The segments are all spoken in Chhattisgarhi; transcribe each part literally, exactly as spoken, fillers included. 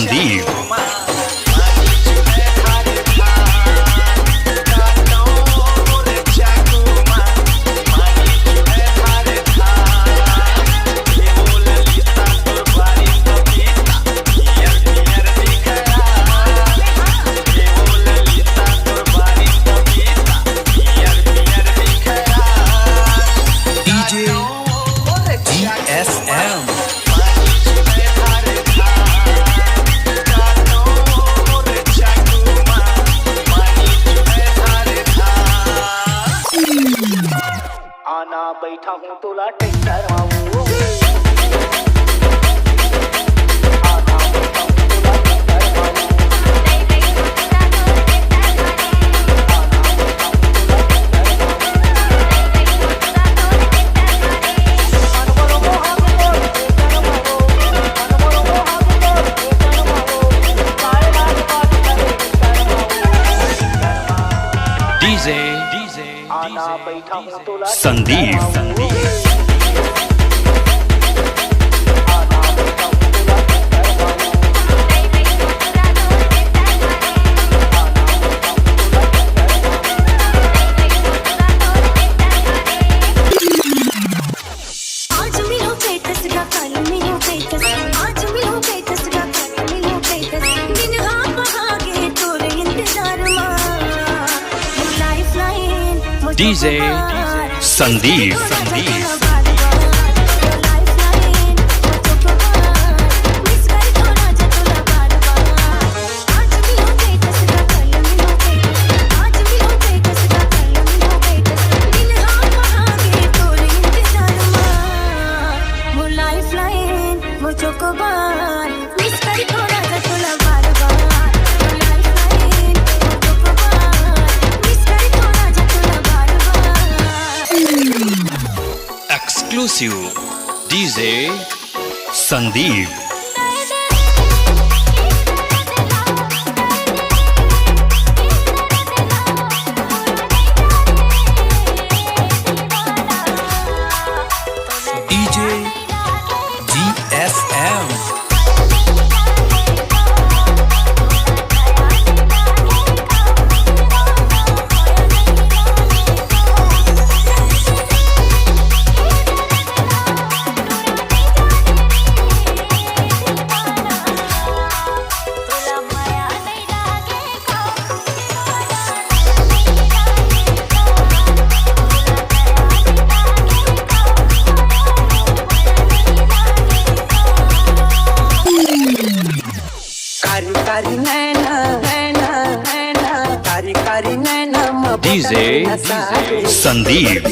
Sandeep. DJ G S M। आना बैठा हूँ तोला ट्रैक्टर माऊ। DJ Sandeep. DJ Sandeep. Exclusive DJ Sandeep. DJ G S M। DJ Sandeep.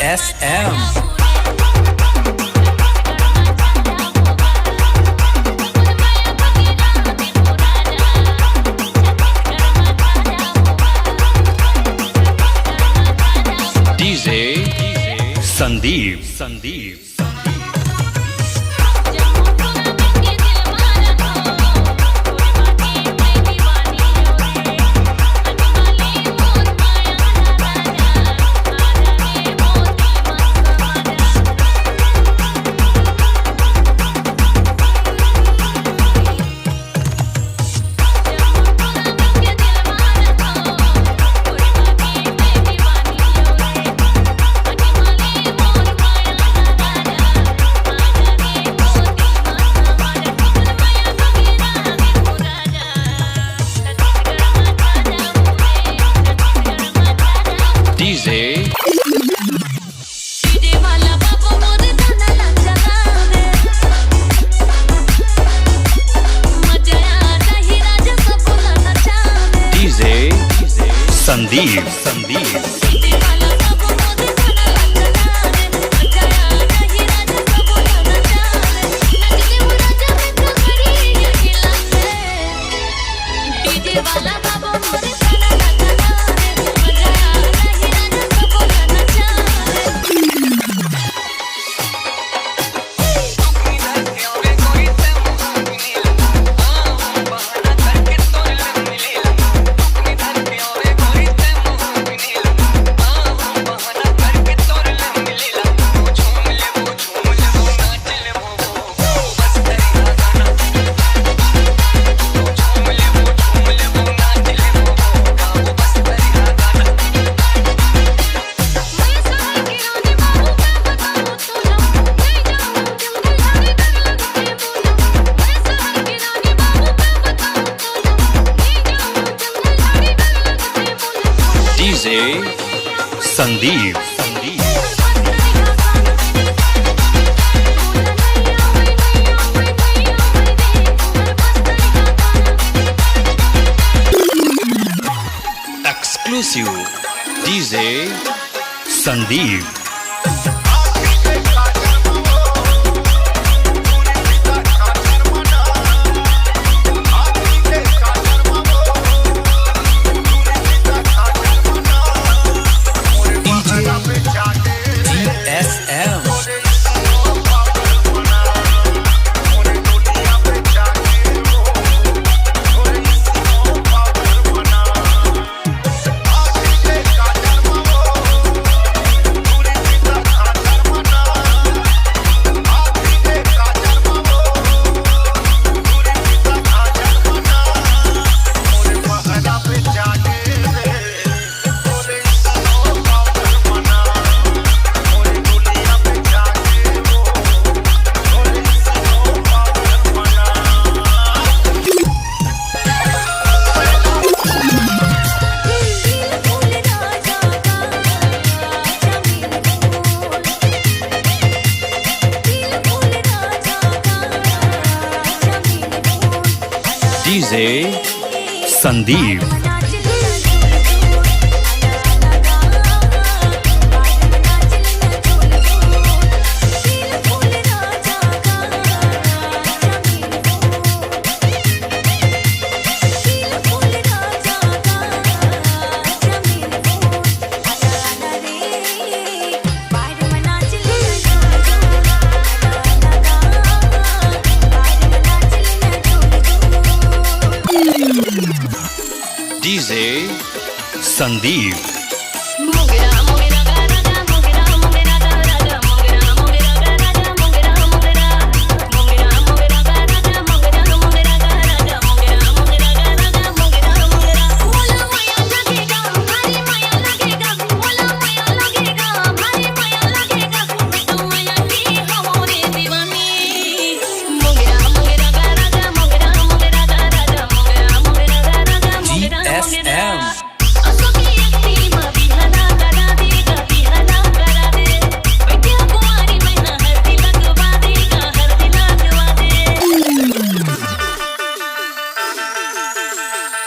S M. DJ Sandeep, Sandeep. DJ DJ Sandeep, Sandeep. DJ Sandeep, Sandeep. Exclusive DJ Sandeep. DJ S M. DJ Sandeep. DJ Sandeep.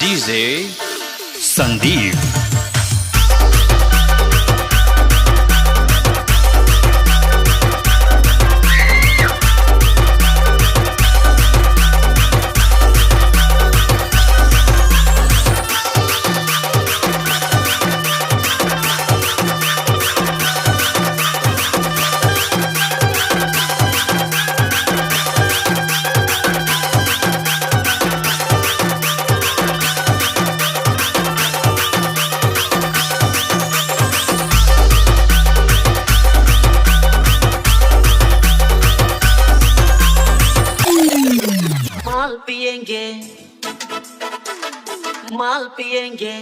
DJ Sandeep. माल पिएंगे, माल पिएंगे,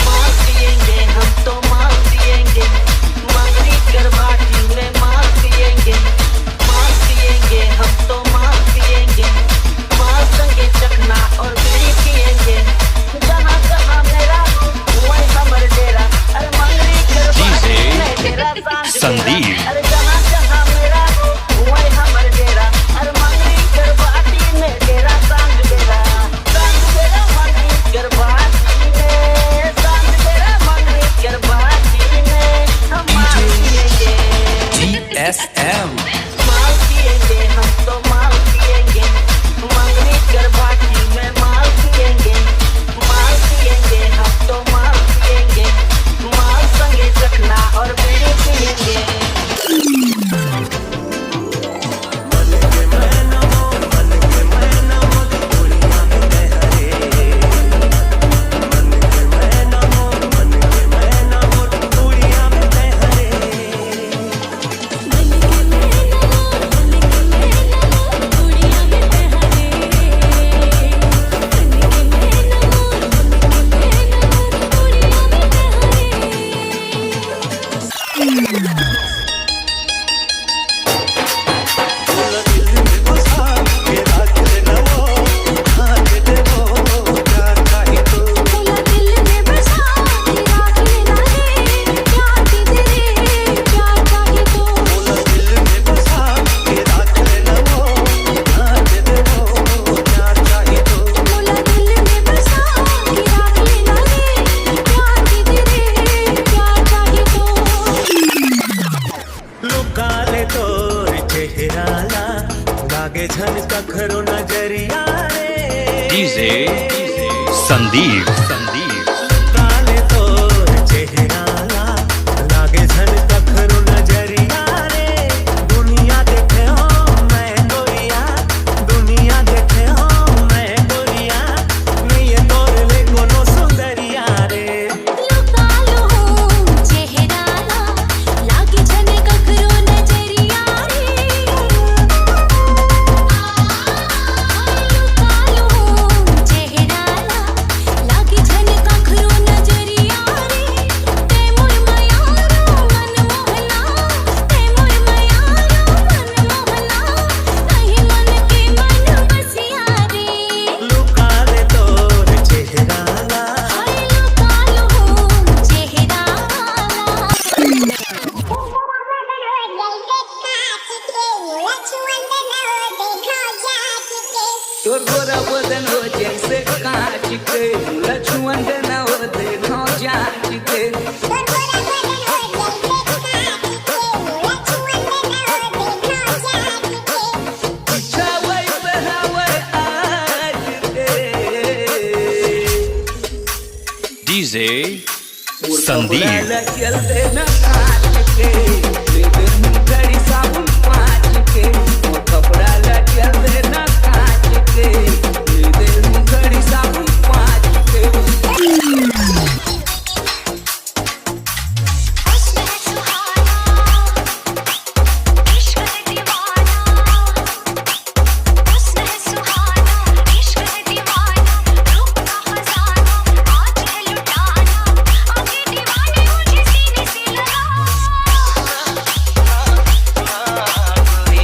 माल पिएंगे, हम तो माल पिएंगे। मंगनी कर बाटी में माल पिएंगे, माल पिएंगे, हम तो माल पिएंगे। माल संगे चखना और बीड़ी पिएंगे। जहाँ जहाँ मेरा, वहीं हमर डेरा। अरे मंगनी कर बाटी में डेरा सांझ बेरा। संदीप। अरे जहाँ जहाँ मेरा, वहीं हमर डेरा। अरे मंगनी कर बाटी में डेरा सांझ बेरा। सांझ बेरा मंगनी कर बाटी में, सांझ बेरा मंगनी कर बाटी में। हम माल पिएंगे। G S M. माल पिएंगे, हम तो माल पिएंगे। मंगनी कर बाटी में माल पिएंगे। माल पिएंगे, हम तो माल पिएंगे। माल संगे चखना और बीड़ी पिएंगे। लुका ले तोर चेहरा ला, लागे झन कखरो नजरिया रे। डीजे संदीप, संदीप। लुका ले तोर चेहरा ला, लागे झन कखरो नजरिया रे। दुनिया देखे हो मैं गोरिया, दुनिया देखे हो मैं गोरिया, नहीं ये तोर ले कोनो सुंदरिया रे। लुका लो हो चेहरा ला, लागे झन कखरो नजरिया रे। लुका लो हो चेहरा ला, लागे झन कखरो नजरिया रे। ते मोर मयारो मन मोहना, ते मोर मयारो मन मोहना, कहीं मन के मन बसिया रे। लुका ले तोर चेहरा ला। तोर गोरा बदन हो जैसे कांच के, लछुअन देना हो देखो जांच के। अच्छा वही पहनावे आज के। DJ Sandeep.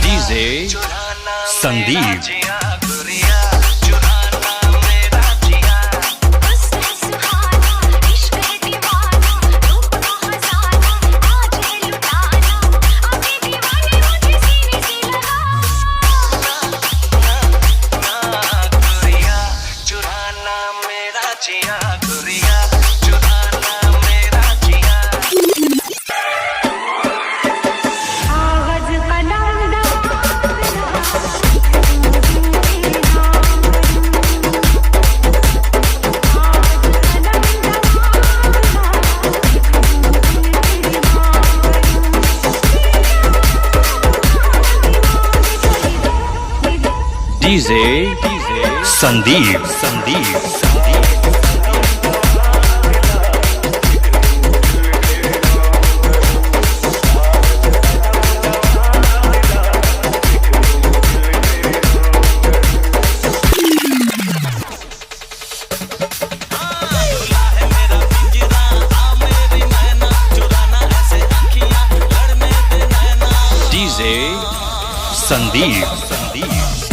DJ Sandeep. DJ Sandeep, Sandeep. Sandeep, Sandeep.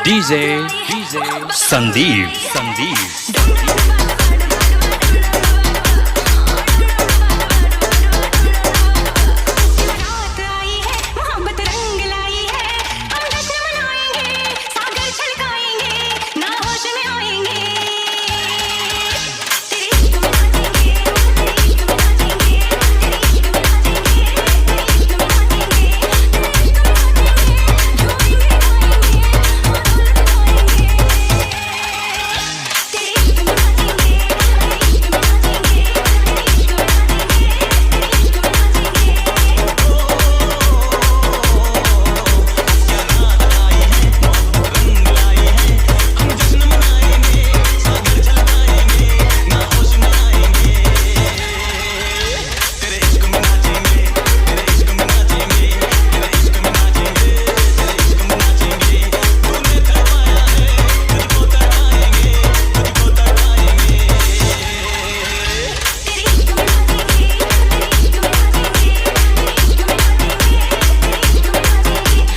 DJ, DJ Sandeep, Sandeep.